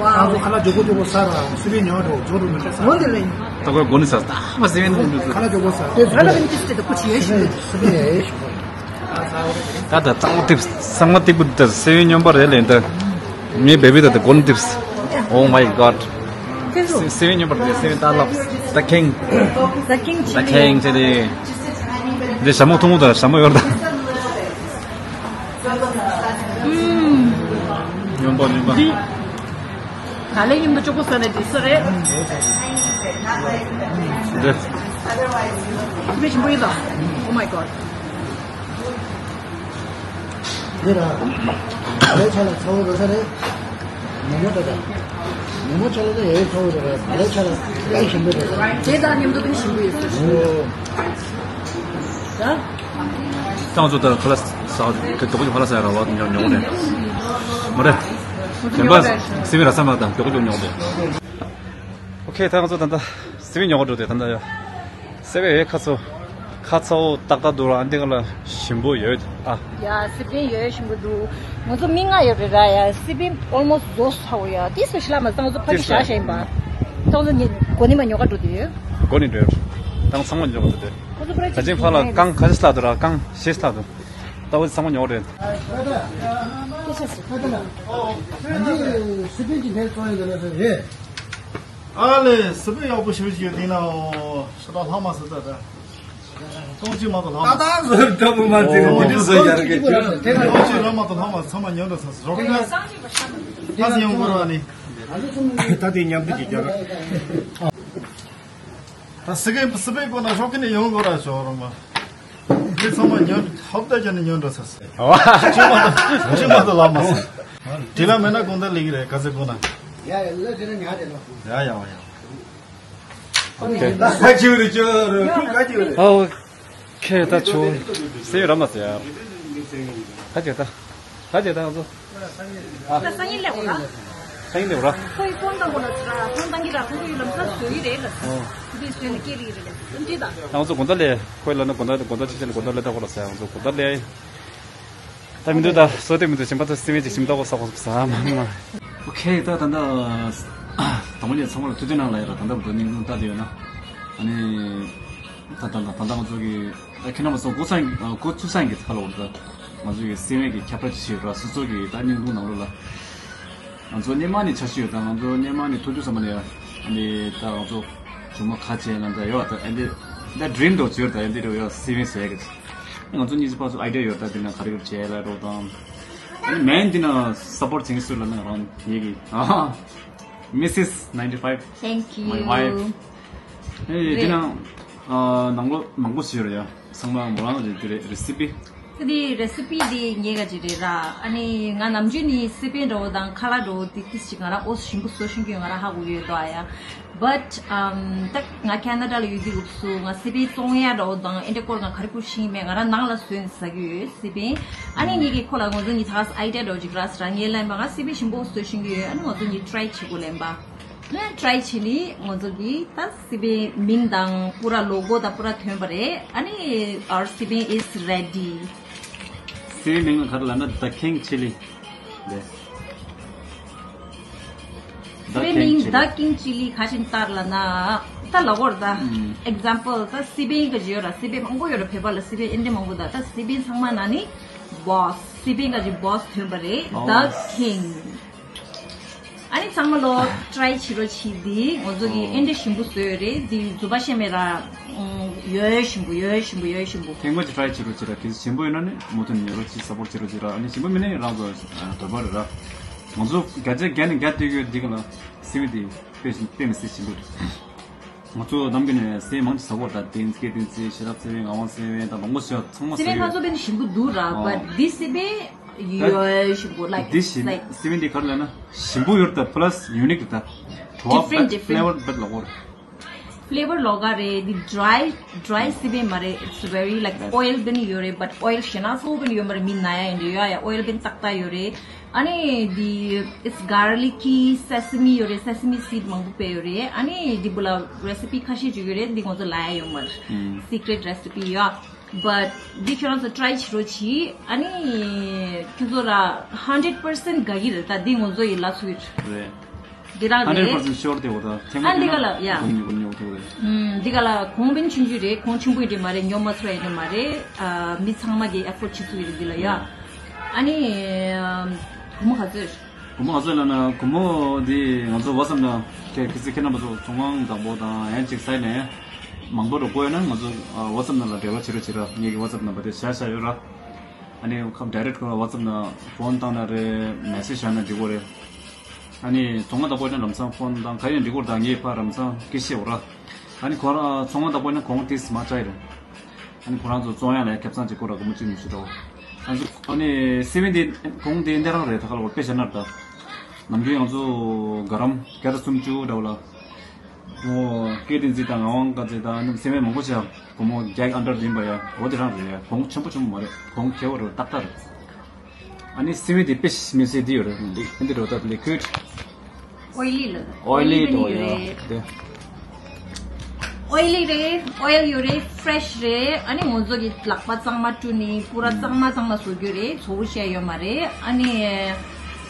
ཨང་། ཁ་ལག་མགྱོགས་པོ་མགྱོགས་པོ་ཟ་ར། སི་པི་ཉོ་འགྲོ་མགྱོགས་འགྲོ་མི་འདྲ་ཟ། འོ་འདི་ལ་ཡིན། ད་ཁོས་གོ་ནི་ཟ་ད་མ་སི་པི་ནི་འདུག་ཁ་ལག་མགྱོགས་པོ་ཟ། ང་ལ་བན་ཏིས་ཏེ་ད་ཁོ་ཅི་ཡོད་ཞིག་འདུག་སི་པི་ཡོད་ཞིག་འདུག་ད་ད་གཙང་མ་ཏིབས་གཙང་མ་ཏིག་པུ་ད་སེ་བན་སྨྱོན་པ་རེད་ལེ་ད། མི་བེ་བི་ད་ད་གོན་ཏིབས། Oh my god. སེ་བན་སྨྱོན་པ་རེད། སེ་བན་ད་ལབ། The king. The king. The king ཆེ་དེ། འདི་ཞྭ་མོ་ཐུང་ངུ་ད་ཞྭ་མོ་ཡོད་ད། སྨྱོན་པ་སྨྱོན་པ། ད་ལེ་ཉིན་མོ་ཅོག་པོ་ཟ་ནས་འགྲིག་ས་རེད། འདི། ཞིམ་པོ་ཡིན་ད། Oh my god. འདི་ར། ད་ལེ་ཆ་ལ་ཚ་བོ་རོ་ས་རེད། མོ་མོ་ད་ད། མོ་མོ་ཆ་ལ་ད་ཡེ་ཚ་བོ་རོ་ར། ད་ལེ་ཆ་ལ་ད་ཞིམ་པོ་རོ་ས། དེ་དང་མཉམ་དུ་ད་ཞིམ་པོ་ཡོད་ས་རེད། ད། ཏང་ཚོ་ད་ཁ་ལ་ས་གི་དོག་ཅིག་ཁ་ལ་ས་ཡ་ར་བ་ཉོ་ཉོ་རེད། མ་རེད། བྱམས་པ་སེ་བན་ར་ས་མ་ད་དོག་ཅིག་ཉོ་རེད། ཨོ་ཁེ་ད་ང་ཚོ་ད་ད་སེ་བན་ཉོ་ག་འགྲོ་དེ་ད་ད་ཡ། སེ་བན་ཡོད་ཁ་ཚོ། ཁ་ཚ་བོ་ཏག་ཏག་འདུག་ར། ཨ་འདི་ག་ལ་ཞིམ་པོ་ཡོད་ཨ། ཡ་སེ་བན་ཡོད་ཞིམ་པོ་འདུག་ང་ཚོ་མི་ལྔ་ཡོད་རེད་ར་ཡ། སེ་བན་almost ཚ་བོ་ཡ། དེ་སུ་ཤི་ལ་མ་ཚང་ཚོ་ཕ་གི་ཤ་ཤ་ཡིན་པ། ཏང་ཚོ་ཉེ་གོ་ནི་མ་ཉོ་ག་འགྲོ་དེ་ཡོད། གོ་ནི་འགྲོ་ཡོད། ཏང་ཚང་མ་ཉོ་ག་འགྲོ་དེ། ད་ཅིང་ཕ་ལ་རྐང་ཁ་ཤས་ལྷག་འདུག་ར། རྐང་ཤས་ལྷག་འདུག་ད་བོ་ཚང་མ་ཉོ་རེད། ཨ་ལེ་སི་པན་ཡག་པོ་ཞིག་ཡོད་དེ་ན། ཤ་ད་ལྷག་མ་ཟེར་ད་ད། ཏོང་ཅི་མ་ཏོ་ལྷག་མ། ད་ཟོར་ཏོ་མ་ཏི་ཏོང་ཅི་ལྷག་མ་ཏོ་ལྷག་མ་ཚང་མ་ཉོ་འདྲ་ས་རོགས་ཀྱི་ད་ཡོང་གོ་ར་ནི། ད་དེ་མཉམ་དུ་ཅིག་རྒྱག་ད་སི་ཀེ་སི་པེ་ཀོ་ན་ཤོག་ཁི་ནས་ཡོང་གོ་ར་ཤོག་རོ་མ། དེ་ཚང་མ་ཉོ་ཧབ་ད་ཅན་ནས་ཉོ་འགྲོ་ས་སེ། ཅི་མ་ཏོ་ཅི་མ་ཏོ་ལ་མ་སེ། དེ་ལ་མེད་ན་དགོང་དག་ལེགས་རེད་ག་ཚེ་དགོང་ན། ཡ་ཡ་ལ་དེ་ན་ཉ་དེ་ལ། ཡ་ཡ་བ་ཡ། ཨོ་ཁེ། ད་ཁ་ཅིག་རེ་ཅོ་རེ་ཁུལ་ཁ་ཅིག་རེ། ཨོ་ཁེ་ད་ཆུ། སེ་ར་མ་སེ་ཡ། ཁ་ཅིག་ད། ད་ཅེ་ད་ང་ཚོ། ད་སང་ཉིན་སླེབས་འོ་ལ། སང་ཉིན་སླེབས་ར། ཁོ་ཡི་ཕོན་བཏང་དགོས་ལ་ཟེར་ར། ཕོན་བཏང་གི་ར། ཁོ་ཁོ་ཡི་ལམ་སང་བཟོ་ཡི་རེད་ལ་ཟེར། ཨོ། དེ་བཟོས་ནས་སྐྱེལ་ཡི་རེད་ལ་ཟེར། འདི་ད། ང་ཚོ་དགོང་དག་ལས་ཁོ་ཡི་ལ་ན་དགོང་དག་དགོང་དག་ཅི་བྱས་ནས་དགོང་དག་ལས་ད་ཁོ་ལ་ཟེར། ང་ཚོ་དགོང་དག་ལས། ད་མི་འདུག་ད་སོ་དེ་མི་འདུག་ཞིམ་པ་ད་སེ་བན་ཅིག་ཞིམ་ད་གོ་ས་གོ་ས་མ་མ། ཨོ་ཁེ་ད་ད་ད། དང་པོ་ཉིད་ཚང་མ་ལ་ཐུགས་རྗེ་གནང་ལ་ཡ་ར། ད་ད་བུ་ད་སྙིང་ཐུང་ལྟ་དེ་ཡོད་ན། ཨ་ནི། ད་ད་ད་ད་ང་ཚོ་གི་ད་ཁྱེད་རྣམ་པ་ཚོ་སྒོ་སང་སྒོ་ཚུགས་སང་གི་ཁ་ལོ་ད་ང་ཚོ་གི་སེ་བན་གི་ཁྱབ་བསྒྲགས་ཅིག་བྱེད་ར། སོ་སོ་གི་ད་སྙིང་ཐུང་ནང་ལོགས་ལ་ང་ཚོ་སྔོན་མ་ནས་འཆར་གཞི་ཡོད། ད་ང་ཚོ་སྔོན་མ་ནས་ཐུགས་རྒྱུ་བསམ་པ་ནས་ཨ་ནི་ད་ང་ཚོ་མཇུག་མ་ཁ་ཆེ་ན་ད་ཡོད་ད་ཨ་ནི་ད་ཌི་རིམ་འདྲ་བོ་ཅིག་ཡོད། ད་ཨ་ནི་འདྲ་ཡོད་སེ་བན་ཟེར་གི་ང་ཚོ་གཉིས་ཀྱི་བར་སུ་ཨའི་ཌི་ཡ་ཡོད། ད་འདི་ན་ག་རེ་ག་རེ་བྱས་ལ་རོགས་དང་ཨ་ནི་མེན་འདི་ན་སབ་པོར་བྱེད་མཁན་སུ་ལ་ན་རང་ཡེ་གི་ཨ་Missus ninety-five. Thank you. My wife. ཨེ་རེད། དེ་ནང་ཨ་ནང་ལོ་མང་པོ་ཞིག་ཡོད་རེད་ཡ། ཚང་མ་མོ་རང་རེད། དེ་རེད་རེ་སི་པི། དེ་དེ་རེ་སི་པི་དེ་ངའི་ག་ཅིག་རེད་ར། ཨ་ནི་ང་ནམ་རྒྱུན་ནི་སི་པན་འདྲ་བོ་དང་ཁ་ལག་འདྲ་བོ་དེ་ཏིས་ཅིག་ང་རང་ཨོ་ཞིམ་པོ་བཟོ་ཤེས་ཀྱི་ཡོད། ང་རང་ཧ་གོ་ཡོད་དོ་ཨ་ཡ། But um ད་ང་ཁེ་ན་ཌ་ལ་ཡོད་དུས་སྐབས་སུ་ང་སི་པན་བཙོང་ཡ་འདྲ་བོ་དང་ཨེ་འདྲ་སྐོར་ང་ག་རེ་སྐོར་ཤེས་ཀྱི་མེད། ང་རང་ནང་ལ་བཟོས་ནས་ཟ་གི་ཡོད་སི་པན། ཨ་ནི་ངེད་ཀྱིས་ཁོ་ལ་ང་ཚོ་གཉིས་ད་ཨའི་ཌི་ཡ་འདྲ་བོ་ཅིག་རག་ཟེར་ར། ངས་ལན་པ་ང་སི་པན་ཞིམ་པོ་བཟོ་ཤེས་ཀྱི་ཡོད། ཨ་ནི་ང་ཚོ་གཉིས་ཊ་རའི་བྱེད་དགོས་ལན་པ། ང་ཊ་རའི་བྱེད་ནི་ང་ཚོ་གིས་ད་སི་པན་མིང་དང་པུ་ར་ལོ་གོ་དང་པུ་ར་ཐོན་པ་རེད། ཨ་ནི་our སི་པན is ready. སི་པན་མིང་ལ་ག་རེ་ལབ་ན་The King Chilli རེད། སི་པན་མིང་The King Chilli ག་ཅིག་ལྟར་ལབ་ན་ད་ལབ་དགོས་རེད་ད། ཨེག་ཛམ་པལ་ད་སི་པན་ག་ཅིག་ཡོད་ར། སི་པན་མང་པོ་ཡོད་ར། བོད་པ་ལ་སི་པན་ཨེ་འདྲ་མང་པོ་ད། ད་སི་པན་ཚང་མ་ནང་ནས་བོ་སི་སི་པན་ག་ཅིག་བོ་སི་ཐོན་པ་རེད། The King. ཨ་ནི་ཚང་མ་ལོ་ཊ་རའི་བྱེད་རོགས་བྱེད། དེ་ང་ཚོ་གི་ཨེ་འདྲ་ཞིམ་པོ་བཟོས་ཡོད་རེད། དེ་རྫུན་པ་བཤད་མེད་ར། ཡོད་ཞིམ་པོ་ཡོད་ཞིམ་པོ་ཡོད་ཞིམ་པོ། ཐེངས་མ་གཅིག་ཊ་རའི་བྱེད་རོགས་བྱེད་ར། གལ་སྲིད་ཞིམ་པོ་ཡོད་ན་ནི་མུ་མཐུད་ནས་ཉོ་རོགས་བྱེད། སབ་པོར་བྱེད་རོགས་བྱེད་ར། ཨ་ནི་ཞིམ་པོ་མིན་ན་རང་ཚོ་འདོད་པ་རེད་ར། ང་ཚོ་བརྒྱ་ཆ་བརྒྱ་ནས་བརྒྱ་སྟེར་གྱི་ཡོད། འདི་ག་ལ་སི་པན་དེ་དཔེ་དཔེ་མི་སྲིད་ཞིམ་པོ་རེད། ང་ཚོ་ནམ་རྒྱུན་ནས་སི་པན་མང་ཆེ་ཟ་གོ་ད་དེ་ཚེ་དེ་ཚེ་ཤེས་རབ་སི་པན་ངག་དབང་སི་པན་ད་ལོ་ངོ་ཤེས་ཚང་མ་ཟ་གི་ཡོད། སི་པན་ཕར་ཚུར་དཔེ་ཞིམ་པོ་འདུག་ར། ཨོ། But this སི་པན་ཡོད་ཞིམ་པོ་like འདི་ཞིམ་like སི་པན་འདི་ག་རེ་ལབ་ན་ཞིམ་པོ་ཡོད་ད་plus unique ད་བྲོ་བ different, different. Flavor བེད་ལ་གོ་ར། Flavor ལོགས་ཀ་རེད། འདི་dry dry སི་པན་མ་རེད། It's very like oil བེད་ཡོད་རེད། But oil ཞེ་ན་སོ་བེད་ཡོད་མ་རེད། མི་ན་ཡ་ཡིན་རེད། ཡ་ཡ་oil བེད་ཏག་ཏག་ཡོད་རེད། ཨ་ནི་འདི་it's garlicky sesame ཡོད་རེད། Sesame seed མང་པོ་སྤེལ་ཡོད་རེད། ཨ་ནི་འདི་བུ་ལ་recipe ཁ་ཤས་ཅིག་ཡོད་རེད། འདི་ང་ཚོ་ལ་ཡ་ཡོད་མ་རེད། ཨུམ། Secret recipe ཡ། But འདི་ཁྱོད་རང་ཚོ་try བྱེད་རོགས་གྱིས། ཨ་ནི་ཁྱོད་ཚོ་ལ་hundred percent དགའ་གི་རེད། ད་འདི་ང་ཚོ་ཡི་ལ་ཚུགས་ཡོད་རེད། འདི་རང་རེད། Hundred percent sure དེ་འོ་ད་ཐེངས་མ་ཨ་འདི་ག་ལ་ཡ། ཉོ་ཉོ་ཉོ་ཐུབ་རེད། ཨམ་འདི་ག་ལ་གོང་བན་ཆུང་ཆུང་རེད། གོང་ཆེན་པོ་ཡིན་དེ་མ་རེད། ཉོ་མ་ཚོ་ཡིན་དེ་མ་རེད། ཨ་མི་ཚང་མ་གི་ཨེ་ཕོར་ཌི་བྱེད་ཚུལ་ཡིན་འདི་ལ་ཡ། ཨ་ནི་ཨམ་སྒོར་མོ་ག་ཚོད། སྒོར་མོ་ག་ཚོད་ལབ་ན་སྒོར་མོ་འདི་ང་ཚོ་WhatsApp་ནང་ཁྱེད་ཁྱེད་ཚོ་ཁྱེད་རྣམ་པ་ཚོ་ཚོང་ཁང་བདག་པོ་དང་ཡང་གཅིག་སའི་ནས་མང་པོ་རུ་བཀོད་ན་ང་ཚོ་WhatsApp ནང་ལ་འབྲེལ་བ་བྱེད་རོགས་བྱེད་ར། ངེད་ཀྱི་WhatsApp་ནམ་བར་དེ་བཞག་བཞག་ཡོད་ར། ཨ་ནི་ཁམས་direct ཁོ་WhatsApp ནང་ཕོན་བཏང་ན་རེད། message བཞག་ན་འགྲིག་གོ་རེད། ཨ་ནི་ཚོང་ཁང་བདག་པོ་ཡིན་ན་ལམ་སང་ཕོན་བཏང་ག་ཡོད་འགྲིག་གོ་རེད། ད་ངས་ཕར་ལམ་སང་སྐད་ཆ་བཤད་འོ་ར། ཨ་ནི་ཁོ་རང་ཚོང་ཁང་བདག་པོ་ཡིན་ན་གོང་ཏིས་མ་བཅའ་ཡི་རེད། ཨ་ནི་ཁོ་རང་ཚོ་བཙོང་ཡག་ལ་ཁེ་བཟང་ཅིག་ཁོ་ར་སྒོར་མོ་གཅིག་ཉི་ཤུ་འགྲོ། ཨ་ནི་ཨ་ནི་སི་བན་དེ་གོང་དེ་འདི་རང་རེད། ད་ག་ལ་དཔེ་བྱས་ན་ད། ནམ་རྒྱུན་ང་ཚོ་ག་རམ་བརྒྱ་དང་སུམ་ཅུ་འདྲ་བོ་ལ། ཨོ། སྐད་བསྟན་འཛིན་དང་ངག་དབང་དཀར་མཛེས་དང་ཨ་ནི་སེམས་མེད་མང་པོ་ཆགས། སྒོར་མོ་བརྒྱ་ཨན་ཌར་ཡིན་པ་ཡ། འོ་དེ་རང་རེད་ཡ། གོང་ཆེན་པོ་ཆེན་པོ་མ་རེད། གོང་ཁེ་བོ་རེད། ཏག་ཏག་རེད། ཨ་ནི་སེམས་མེད་དེ་དཔེ་མི་སྲིད་དེ་ཡོད་རེད། འདི་འདི་རོ་ད་ལི་ཁུད། ཨོ་ཡི་ལི་ལ། ཨོ་ཡི་ལི་དོ་ཡ། དེ། ཨོ་ཡི་ལི་རེད། ཨོ་ཡི་ལི་ཡོད་རེད། ཕྲེ་ཤི་རེད། ཨ་ནི་ང་ཚོ་གི་ལག་པ་གཙང་མ་བཀྲུས་ནས་པུ་ར་གཙང་མ་གཙང་མ་བཟོ་རྒྱུ་རེད། བཟོ་བོ་བཤད་ཡོད་མ་རེད། ཨ་ནི་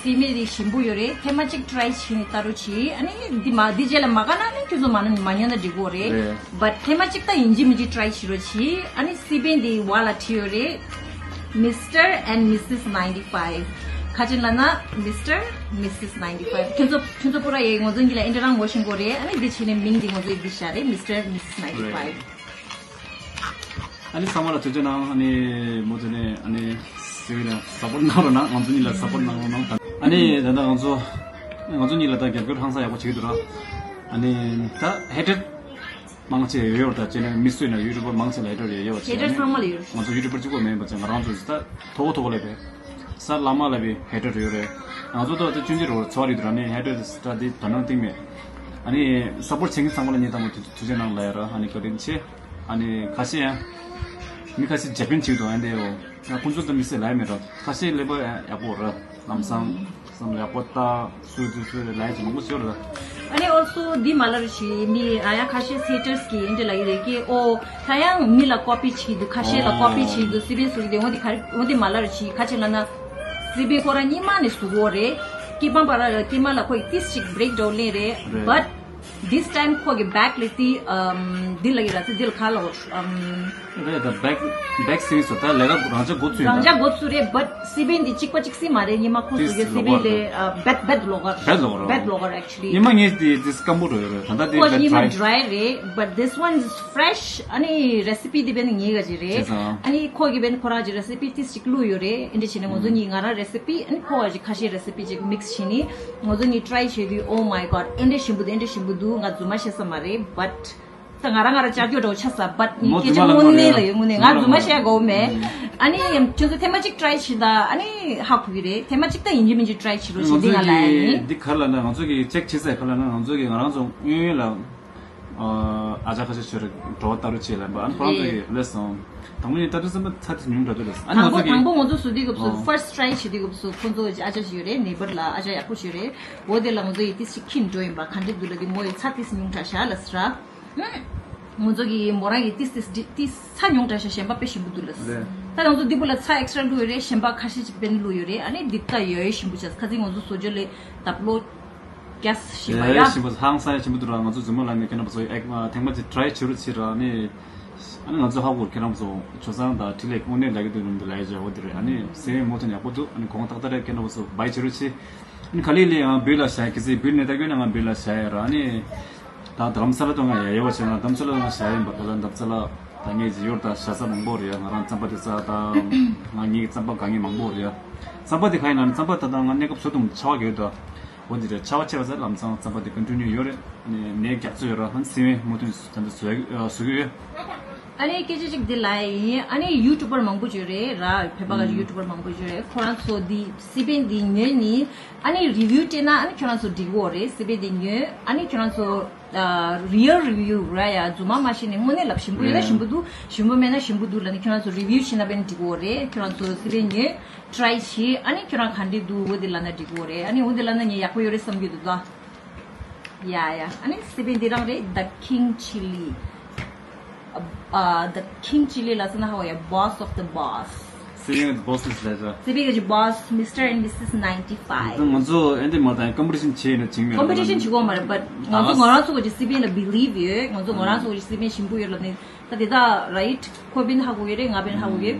སི་མེ་རི་ཞིམ་པོ་ཡོད་རེད། ཐེངས་མ་གཅིག་ཊི་རའི་བྱས་ནས་ལྟ་རོགས་གྱིས། ཨ་ནི་འདི་མ་འདི་རྗེས་ལ་མ་དགའ་ན་ནི་ཁྱོད་ཚོ་མ་ན་མ་ཉོ་ན་འགྲིག་གོ་རེད། རེད། བཊ་ཐེངས་མ་གཅིག་ད་ཡིན་གཅིག་མིན་གཅིག་ཊི་རའི་བྱེད་རོགས་གྱིས། ཨ་ནི་སི་པན་འདི་བ་ལ་བྲིས་ཡོད་རེད། Mister and Missus ninety-five། ཁ་ཅིག་ལབ་ན་Mister Missus ninety-five། ཁྱོད་ཚོ་ཁྱོད་ཚོ་པུ་ར་ཡེ་ང་ཚོ་གཉིས་ལ་ཨེ་འདྲ་རང་ངོ་ཤེས་གོ་རེད། ཨ་ནི་འདི་བྱས་ནས་མིང་འདི་ང་ཚོ་ཡི་འདི་བཞག་རེད། Mister Missus ninety-five། ཨ་ནི་ཚང་མ་ལ་ཐུགས་རྗེ་གནང་། ཨ་ནི་མུ་མཐུད་ནས་ཨ་ནི་སི་བི་ལ་སབ་པོར་གནང་རོགས་གནང་། ང་ཚོ་གཉིས་ལ་སབ་པོར་གནང་རོགས་གནང་། ཨ་ནི་ད་ལྟ་ང་ཚོ་ང་ཚོ་གཉིས་ལ་ད་རྒྱབ་སྐྱོར་ཧང་སང་ཡག་པོ་བྱེད་ཀྱི་འདུག་ར། ཨ་ནི་ད་ཧེ་ཊར་མང་ཆེ་ཡོད་ཡོད་རེད། ད་ཅེ་ནལ་མི་སུ་ཡིན་ན་ཡུ་ཊུབ་པར་མང་ཆེ་ལ་ཧེ་ཊར་ཡོད་ཡོད་པ་བྱས། ཧེ་ཊར་ཚང་མ་ལ་ཡོད་རེད། ང་ཚོ་ཡུ་ཊུབ་པར་གཅིག་པོ་མིན་པ་བྱས། ང་རང་ཚོ་ད་མཐོ་པོ་མཐོ་པོ་ལ་བས་ས་ལ་མ་ལ་བས་ཧེ་ཊར་ཡོད་རེད། ང་ཚོ་ད་ད་ཅུང་ཅིག་རོ་ཚོར་ཡོད་ར། ནི་ཧེ་ཊར་ད་དེ་ད་ནང་སྟེང་མེད། ཨ་ནི་སབ་པོར་བྱེད་མཁན་ཚང་མ་ལ་ངས་དང་པོ་ཐུགས་རྗེ་གནང་ལ་ཡ་ར། ཨ་ནི་བཀའ་དྲིན་ཆེ། ཨ་ནི་ཁ་ཤས་ཡང་མི་ཁ་ཤས་ཇ་པན་བྱེད་འདུག་ཨ་འདི་འོ་ཡང་ཁོང་ཚོ་ད་མི་སེ་ལ་ཡ་མེད་ར། ཁ་ཤས་ལེ་པ་ཡག་པོ་ར། ལམ་སང་བསམ་ཡག་པོ་ལྟ་སུ་དུ་སུ་རེ་ལ་ཡ་ཅིག་མང་པོ་ཤོར་ར། ཨ་ནི་ཨོལ་སོ་འདི་མ་ལར་ཞིག་མི་ཨ་ཡ་ཁ་ཤས་ཧེ་ཊར་སི་གི་ཨིན་དྲི་ལ་ཡི་རེད་ཀི་ཨོ། ད་ཡང་མི་ལ་ཀོ་པི་བྱེད་འདུག་ཁ་ཤས་ལ་ཀོ་པི་བྱེད་འདུག་སི་པན་སུ་རེད་དེ་འོ་འདི་ག་རེ་འོ་འདི་མ་ལར་ཞིག་ཁ་ཆེ་ལ་ན་སི་པན་ཁོ་རང་གཉིས་མ་ནས་སུ་གོ་རེད། ཀི་པང་པ་ར་ཀི་མ་ལ་ཁོ་ཡི་ཏིས་ཅིག་བྷི་རེག་ཌའུན་ལེན་རེད། རེད། བཊ། This time ཁོ་གི་བེག་ལེ་ཏི་ཨམ་འདི་ལ་གི་ར་ཚེ་འདི་ལ་ཁ་ལོ་ཨམ། རེད། ད་བེག་བེག་སིང་སོ་ད་ལས་ཀ་རང་ཅག་འགོ་ཚུགས་ཡིན། རང་ཅག་འགོ་ཚུགས་རེད། བཊ་སི་པན་འདི་གཅིག་པ་གཅིག་སི་མ་རེད། ཉི་མ་ཁོ་ཚོ་གི་སི་པན་ལེ་བེད་བེད་ལོག་ག་བེད་ལོག་ར། བེད་ལོག་ར་ཨེག་ཆུ་ལི། ཉི་མ་ངས་དེ་དེ་སྐམ་པོ་རོ་ཡོད་རེད། ད་ད་དེ་ཁོ་ཉི་མ་ཌི་རའི་རེད། But this one is fresh. ཨ་ནི་རེ་སི་པི་དེ་བན་ངེས་ག་ཅི་རེད། ཨ་ནི་ཁོ་གི་བན་ཁོ་རང་གི་རེ་སི་པི་ཏིས་ཅིག་བླུགས་ཡོད་རེད། ཨེ་འདྲ་བྱས་ནས་ང་ཚོ་གཉིས་ང་རང་རེ་སི་པི་ཨ་ནི་ཁོ་ག་ཅི་ཁ་ཤས་རེ་སི་པི་ཅིག་མིག་སི་བྱས་ནི་ང་ཚོ་གཉིས་ཊི་རའི་བྱས་དུས། Oh my God. ཨེ་འདྲ་ཞིམ་པོ་འདུག་ཨེ་འདྲ་ཞིམ་པོ་འདུག་ང་རྫུན་མ་བཤད་ས་མ་རེད། བཊ་ད་ང་རང་ང་རང་ཅག་སྐྱོ་འདྲ་བོ་ཆགས་ས། བཊ་ནི་སྐད་ཆ་དངོས་གནས་ལ་ཡོད། དངོས་གནས་ང་རྫུན་མ་བཤད་དགོས་མེད། ཨ་ནི་ཁྱོད་ཚོ་ཐེངས་མ་གཅིག་ཊི་རའི་བྱེད་ད་ཨ་ནི་ཧ་གོ་གི་རེད། ཐེངས་མ་གཅིག་ད་ཡིན་གཅིག་མིན་གཅིག་ཊི་རའི་བྱེད་རོགས་བྱེད་འདི་ང་ལ་ཡིན། འདི་ག་ལ་ན་ང་ཚོ་གི་ཅེག་བྱེད་ས་ག་ལ་ན་ང་ཚོ་གི་ང་རང་ཚོ་གཡོན་གཡོན་ལ་ཨ་ཅག་ཁ་ཤས་ཤོད་རེད། འགྲོ་བ་ལྟ་རུ་བྱེད་ལ་འབའ་ཨ་ནི་ཁོ་རང་ཚོ་གི་ལས་སོང་། དང་པོ་ནས་ལྟ་དུས་ཙམ་པ་ཚ་དེ་ཉུང་དྲགས་དུས་ལས་ཨ་ནི་དང་ང་པོ་ཚོ་གི་དང་པོ་ང་ཚོ་བཟོ་དུས་སྐབས་སུ་ཨོ་ཕར་སི་ཊི་རའི་བྱེད་དུས་སྐབས་སུ་ཁོ་ཚོ་ཨ་ཅག་ཞིག་ཡོད་རེད། ནེ་བར་ལ་ཨ་ཅག་ཡག་པོ་ཞིག་ཡོད་རེད། འོ་དེ་ལ་ང་ཚོ་ཡི་ཏིས་ཤིག་ཁྱིམ་འགྲོ་ཡིན་པ་ག་འདྲ་འདུག་ལ་དེ་མོ་ཡི་ཚ་ཏིས་ཉུང་དྲགས་ཤག་ལ་སི་ར། ང་ཚོ་གི་མོ་རང་གི་ཏིས་ཏིས་ཏིས་ཚ་ཉུང་དྲགས་ཤག་གཞན་པ་དཔེ་ཞིམ་པོ་འདུག་ལ་སི། ད་ང་ཚོ་འདི་པོ་ལ་ཚ་ཨེག་སི་ཊྲ་བླུགས་ཡོད་རེད། གཞན་པ་ཁ་ཤས་ཅིག་པན་བླུགས་ཡོད་རེད། ཨ་ནི་འདི་ད་ཡོད་ཡོད་ཞིམ་པོ་ཆགས། ཁ་ཚིག་ང་ཚོ་བཟོ་བཅོས་ལས་ད་བློ་རྒྱས་ཞིམ་པ་ཡ། ཡ་ཞིམ་པོ་ཧང་སང་ཡ་ཞིམ་པོ་འདུག་ར། ང་ཚོ་རྫུན་མ་ལ་ནས་ཁྱེད་རྣམ་པ་ཚོ་ཨེག་ཐེངས་མ་ཅིག་ཊི་རའི་བྱེད་རོགས་བྱེད་ར། ཨ་ནི་ཨ་ནི་ང་ཚོ་ཧ་གོ་ཁྱེད་རྣམ་པ་ཚོ་ཆོས་བཟང་དང་འཕྲིན་ལས་དངོས་གནས་ལ་གི་དུས་རིམ་དུ་ལ་ཡ་བྱ་བ་འདི་རེད། ཨ་ནི་སེམས་མོ་ཐོན་ཡག་པོ་འདུག་ཨ་ནི་གོང་ཏག་ཏག་རེད། ཁྱེད་རྣམ་པ་ཚོ་བའི་བྱེད་རོགས་བྱེད། ཨ་ནི་ག་ལེ་ལེ་ཡང་བོད་ལ་བྱ་གི་ཚེ་བོད་ནས་ད་གོ་ན་ང་བོད་ལ་བྱ་ཡ་ར། ཨ་ནི་ད་རྡ་རམ་ས་ལ་དུ་ང་ཡ་ཡོད་བ་བྱས་ན་རྡ་རམ་ས་ལ་ང་བྱ་ཡིན་པ། ད་ལ་འདབ་ས་ལ་ད་ངས་ཡོད་ད་བྱ་ས་མང་པོ་རེད་ཡ། ང་རང་རྩམ་པ་དེ་ས་ད་ང་ངའི་རྩམ་པ་དགའ་ངེས་མང་པོ་རེད་ཡ། རྩམ་པ་དེ་ག་ཡིན་ན་རྩམ་པ་ད་ད་ང་གནས་སྐབས་ཚོ་དུ་ཆ་བ་གི་ཡོད་ད། འོ་འདི་རེད། ཆ་བ་ཆེ་བ་ཟེར་ལམ་སང་རྩམ་པ་དེ་ཀོན་ཊི་ནིའུ་ཡོད་རེད། ནས་ནས་རྒྱག་ཚོད་ཡོད་ར། ཧན་སི་བན་མུ་མཐུད་ནས་ད་ད་བཟོ་ཡ་བཟོ་གི་ཡོད། ཨ་ནི་སྐད་ཆ་གཅིག་འདི་ལ་ཡིན། ཨ་ནི་ཡུ་ཊུབ་པར་མང་པོ་ཡོད་རེད་ར། བོད་པ་ག་ཡུ་ཊུབ་པར་མང་པོ་ཡོད་རེད། ཁོ་རང་ཚོ་འདི་སི་པན་འདི་ཉོས་ནི་ཨ་ནི་རི་བིའུ་སྤྲད་ན་ཨ་ནི་ཁྱོད་རང་ཚོ་འགྲིག་གོ་རེད། སི་པན་འདི་ཉོས་ཨ་ནི་ཁྱོད་རང་ཚོ་རི་ཡལ་རི་བིའུ་ར་ཡ་རྫུན་མ་མ་བཤད་ནས་དངོས་གནས་ལབ་ཞིམ་པོ་ཡོད་ན་ཞིམ་པོ་འདུག་ཞིམ་པོ་མེད་ན་ཞིམ་པོ་འདུག་ལབ་ནས་ཁྱོད་རང་ཚོ་རི་བིའུ་བྱེད་ན་བན་འགྲིག་གོ་རེད། ཁྱོད་རང་ཚོ་སི་པན་ཉོས། ཊི་རའི་བྱེད། ཨ་ནི་ཁྱོད་རང་ག་འདྲས་འདུག་འོ་དེ་ལབ་ན་འགྲིག་གི་རེད། ཨ་ནི་འོ་དེ་ལབ་ན་ངས་ཡག་པོ་ཡོད་རེད་བསམ་གྱི་འདུག་ད། ཡ་ཡ། ཨ་ནི་སི་པན་འདི་རང་རེད། The King Chili. Uh, the King Chili ལབ་ས་ན་ཧ་གོ་ཡ། Boss of the boss. སི་བི་ཨེན་གྱི་boss ལས་ཟེར། སི་བི་ཨེན་གྱི་boss, Mister and Missus ninety-five. ང་ཚོ་ཨེ་འདི་མ་དང་competition བྱེད་ཡིན་ན་བྱིང་མེད། Competition བྱེད་དགོས་མ་རེད། But ང་ཚོ་ང་རང་ཚོ་གི་སི་བི་ཨེན་ལ་believe ཡོད། ང་ཚོ་ང་རང་ཚོ་གི་སི་བི་ཨེན་ཞིམ་པོ་ཡོད་ལབ་ནས། ད་དེ་དག་right ཁོ་བིན་ཧ་གོ་གི་རེད། ང་བིན་ཧ་གོ་གི།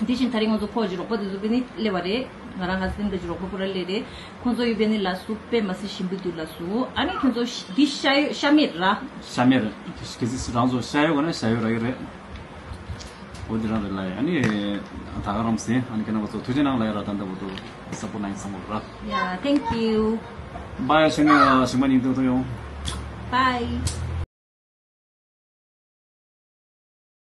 དེ་བཞིན་ད་རེས་ང་ཚོ་ཁོ་གི་རོགས་པ་དེ་ཚོ་བིན་ནི་སླེབས་པ་རེད། ང་རང་husband དེ་གི་རོགས་པ་པུ་ར་སླེབས་རེད། ཁོང་ཚོ་ཡོད་བིན་ནི་ལ་སུ་དཔེ་མ་སྲིད་ཞིམ་པོ་འདུག་ལ་སུ། ཨ་ནི་ཁྱོད་ཚོ་འདི་ཤ་ཡོད་ཤ་མེད་ར། ཤ་མེད་རེད། གལ་སྲིད་རང་ཚོ་ཤ་ཡོད་ག་ན་ཤ་ཡོད་ར་ཡོད་རེད། འོ་འདི་རང་རེད་ལ་ཡ། ཨ་ནི་ད་ག་རམ་སེ་ཨ་ནི་ཁྱེད་རང་ཚོ་ཐུགས་རྗེ་གནང་ལ་ཡ་ར། ད་ལྟ་བུ་དུ་support གནང་ཡིན་བསམ་གི་ར། Yeah, thank you. Bye ཞིང་ཞིང་མ་ཉིན་ཐུག་ཐུག་ཡོང་། Bye.